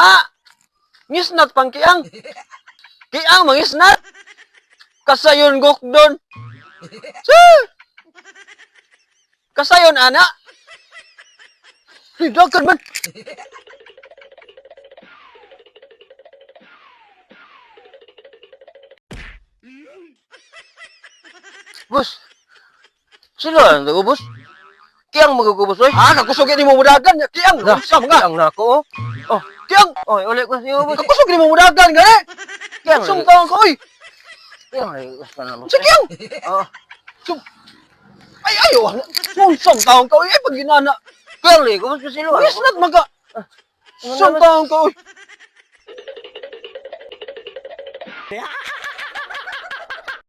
Ah! Ngisnat pang kiang. Kiang mangisnat. Kasayon gukdon. Sa! Kasayon ana. Hidakan man. Boss. Sino ang tago, boss? Kiyang magugubos, oy. Ah, kakusog ni mo mudagan. Kiang, Lah, unsa mga? Kiyang na ako, oh. Oh, kiang. Oy, uli ko siyo, boss. Kakusog ni mo mudagan gani. Kiyang, Sum taon ka oy. Kiyang, lagi ko sa boss. Sa kiang. Oh, Ay ayo. Sum taon ka oy. Ay pag ginana. kiyang lagi ko, boss, kasi luwa. Ngisnat maga. Sum taon ka oy.